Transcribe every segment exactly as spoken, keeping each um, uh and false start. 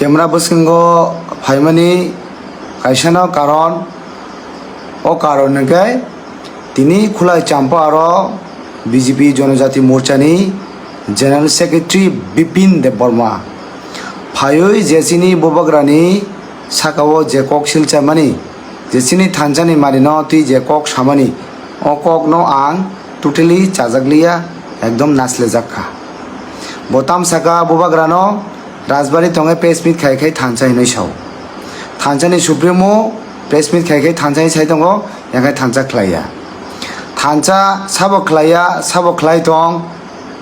Camera bwskango phaimani kaisano karon, o karon hwnkhe tini Khulai Champa aro B J P Jonojati Morchani General Secretary Bipin Debbarma phaiwi je chini bubagrani sakao je kok silchamani, je chini thansani manino twi je kok samani, o kokno ang totally chajakliya, ekdom naslejak kha. Bo tamsaka bubagrano Rajbari tongwi press meet khai khai thansa hinwi sao. Thansani Supremo press meet khai khai thansa hinwi sai tongo, yang khai thansa khlaiya. Thansa sabo khlaiya, sabo khlai tong,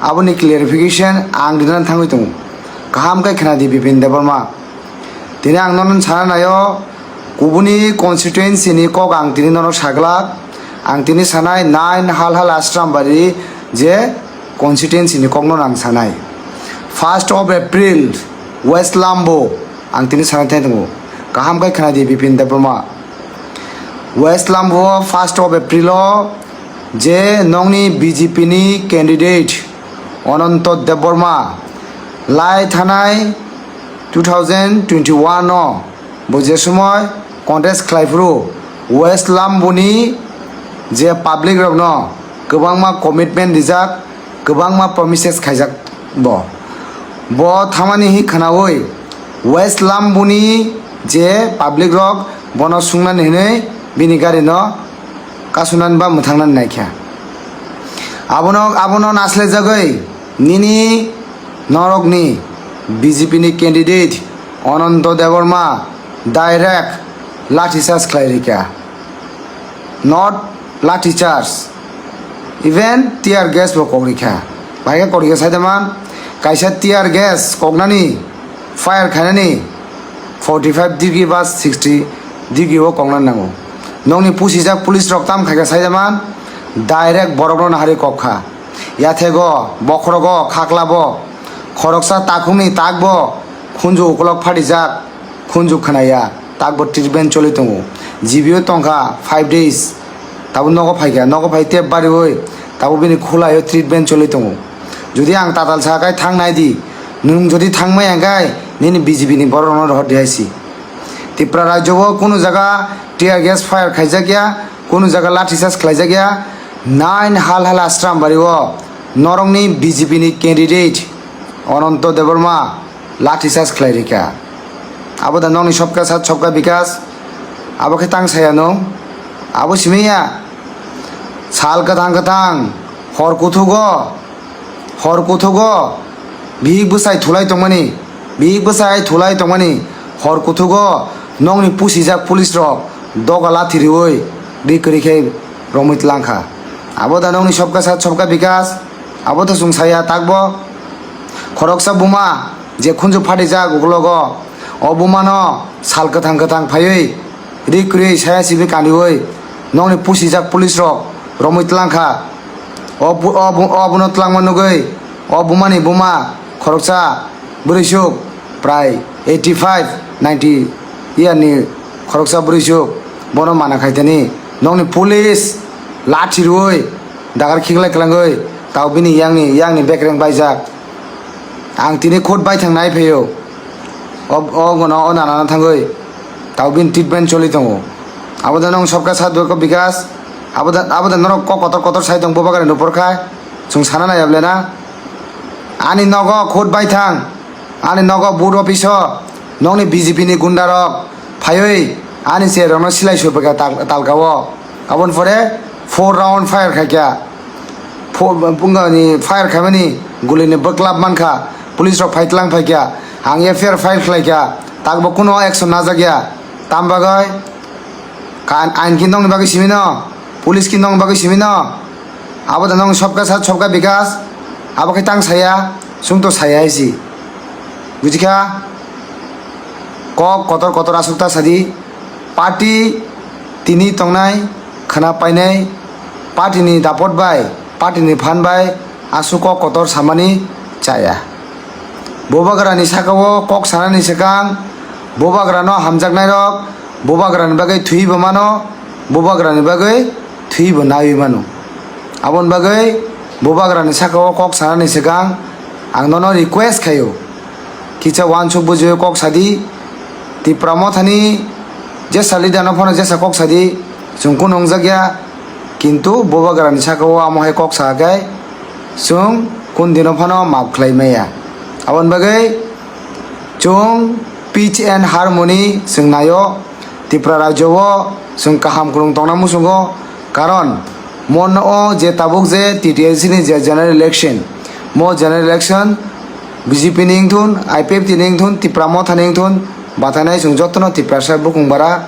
aboni clarification ang rinani thangwi tongo. Kaham khe khna di Bipin Debbarma. Tini ang nono sana naio, kubuni constituency ni kok ang tini nono saglak, ang tini sanai nine Halhal Ashrambari je constituency ni kokno ang sanai. First of April, West Lambo, ang tini sanai thai tongo. Kaham khe khna di Bipin Debbarma. West Lambo first of April o je nongni B J P ni candidate Ananto Debbarma lai thanai two thousand twenty-one o bo je somoi contest khlai phuru West Lamboni je public rokno kwbangma commitment rijak, kwbangma promises khaijak bo. Bo thamani hi khnaui West Lamboni je public rok bono sungnani hinui bini gari no kasunani ba mwthangnani naikha. Abono, abono naslejagwi nini norokni B J P ni candidate Ananto Debbarma direct lathi charge khlai rikha. Not lathi charge, even tear gas bo kok rikha. Bahai khe kok rikha saidaman, kaisa tear gas koknani, fire khainani forty five degree ba sixty degree o kokna nango. Nokni pusijak police rok tam khaikha saidaman, direct borokno nahari kok kha. Yathego, bokhorogo, khaklabo, khoroksa takhukni takbo khunju ukolok phatijak, khunju khnaya, takbo treatment choli tongo. G B o tongkha five days, tabuk nogo phaikha, nogo phai tep bariui tabuk bini khulaio treatment choli tongo. Jodi ang tatal sa khai thang nai di, nwng jodi thang maya hwnkhe nini B J P ni borok rokno rohor di hai si. Tripura rajyo o kunu jaga tear gas fire khaijak ya, kunu jaga lathi charge khlaijak ya. Nine Halhal Ashrambari o norokni B J P ni candidate Ananto Debbarma lathi charge khlai rikha. Abo da nokni sobka sat sobka bikas, abo khe tang saya nung. Abo simi ya, sal kwthang kwthang, hor kuthugo, hor kuthugo bihik bwsai thulai tongmani, bihik bwsai thulai tongmani, hor kuthugo nokni pusijak police rok doga lathi riui ri kwrwi khe romwi tlangkha. Abo da nokni sobka sat sobka bikas, abo da chwng saya takbo. Khoroksa buma je khunju phatijak uklogo, o bumano sal kwthang kwthang phaiwi ri kwrwi saya simi kaniui nokni pusijak police rok romwi tlangkha. O bu-, o bu-, o buno tlangma nugui o bumani buma khoroksa bwrwisuk prai eighty five ninety year ni khoroksa bwrwisuk bono mana khaitani nokni police lathi rwui dagar khiklai kwlangwi tau bini yangni, yangni bekreng baijak. Ang tini khud baithang nai phaio. O, o gwnao o nanano thangwi tau bini treatment choli tongo. Abo da nong sobka sat dorko bikas. Abo da, abo da norok kok kotor kotor sai tong bubagra nupor khai. Chwng sana nai able na. Ani nogo khud baithang. Ani nogo booth office o nokni B J P ni gunda rok phaiwi ani chair rokno silai sui phaikha tal-, talka o. Aboni pore four round fire khaikha. Pho-, bungani fire khaimani gulini bwklap mankha. Police rok phai tlang phaikha. Ang F I R file khlaikha. Takbo kuno action najak ya. Tam bagwi? Ka-, ain ki nokni bagwi simi no? Police ki nokni bagwi simi no? Abo da nokni sobka sat sobka bikas. Abo khe tang saya. Chwng to saya hai si. Bujikha? Kok kotor kotor aswk ta sadi. Party tini tongnai, khwna painai, party ni dapot bai, party ni phan bai aswk kok kotor samani chaya. Bubagra ni saka o kok sanani swkang, bubagra no hamjaknai rok, bubagra ni bagwi thwi bo mano, bubagra ni bagwi thwi bo nawi mano. Aboni bagwi bubagra ni saka o kok sanani swkang ang nono request khaio. Kisa uansuk bujiwi kok sadi. Tipra Mothani jesa leader no phano jesa kok sadi. Chwng kunu wngjak ya. Kintu Bubagrani saka o amo hai kok sa khe chwng kun dino phano maaf khlai maya. Aboni bagwi chwng peace and harmony chwng naio. Tripura rajyo o chwng kaham kwrwng tongna muchungo, karon mono o je tabuk je T T A C ni je general election, mo general election B J P ni wngthun, I P F T ni wngthun, Tipra Motha ni wngthun, bathanai chwng jotono Tiprasa bukung bara,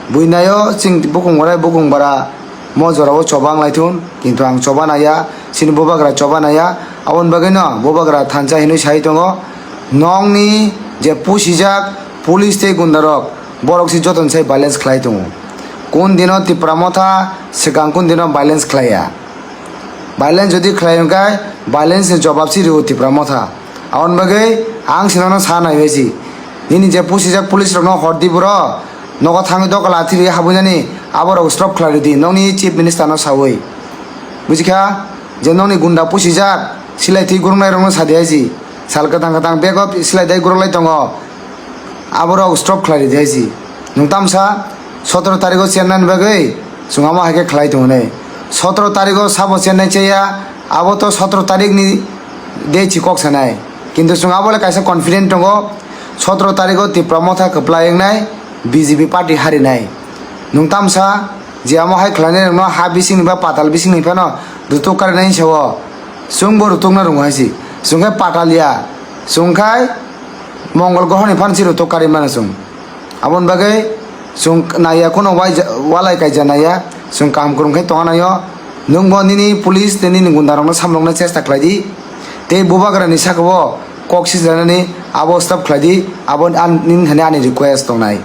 buinaio chwng bukung bara, bukung bara mo jorao choba wnglaithun, kintu ang choba naiya, chini Bubagra choba naiya, aboni bagwino Bubagra thansa hinwi sai tongo, nokni je pusijak police tei gundarok, borok se joto ni sai violence khlai tongo. Kun dino Tipra Motha swkang kun dino violence khlai ya. Violence jodi khlai hwnkhe violence ni jobab se rio Tipra Motha. Aboni bagwi ang se nono sa nai bai si. Nini je pusijak police rok no hor di bro. Nogo thangwi doka lathi ri habwi nani abo rok stop khlai rw di. Nokni chief minister no sawi. Bujikha je nokni gunda pusijak silai thwi gurung nai rok no sa di hai si. Sal kwthang kwthang bego silai dai gurung lai tongo. Aborok stop khlai ridi hai si. Nwng tamsa sotoro tarigo chennai ni bagwi chwng amo hai khe khlai tongo nai. Sotoro tarigo sabo chennai chaya, abo to sotoro tarik ni de chi kok sanai. Kintu chwng abo le kaisa confident tongo, sotoro tarigo Tipra Motha kwplai wngnai, B J P party harinai. Nwng tamsa je amo hai khlainai rokno ha bising ni ba patal bising ni phano rutuk karinai sao. Chwng bo rutukna rwngo hai si. Chwng khe patal ya. Chwng khai Mongol groho ni phan si rutuk kari mano chwng. Aboni bagwi chwng naiya kheno wai ja-, walai kaija naiya, chwng kaham kwrwng khe tongna naio. Nwng bo nini police tei nini gunda rokno samlokna chesta khlai di. Tei Bubagra ni saka o kok sijaknani abo stop khlai di. Abo an-, nini thani ani request tongnai.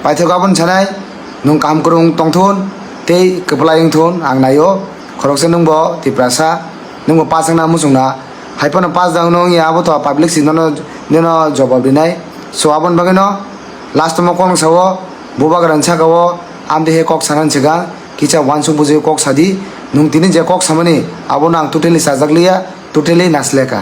Paithak aboni sanai nwng kaham kwrwng tongthun tei kwplai wngthun ang naio. Khoroksa nwng bo Tiprasa, nwng bo pasakna muchungna. Hai phano pas da hwnwi wngya, abo to public si nono, nono jobab rinai. So, aboni bagwino last o mo kok sao, Bubagrani saka o amtwi he kok sana swkang, kisa uansuk bujui kok sadi, nwng tini je kok samani, abono ang totally chajak liya, totally nasleka.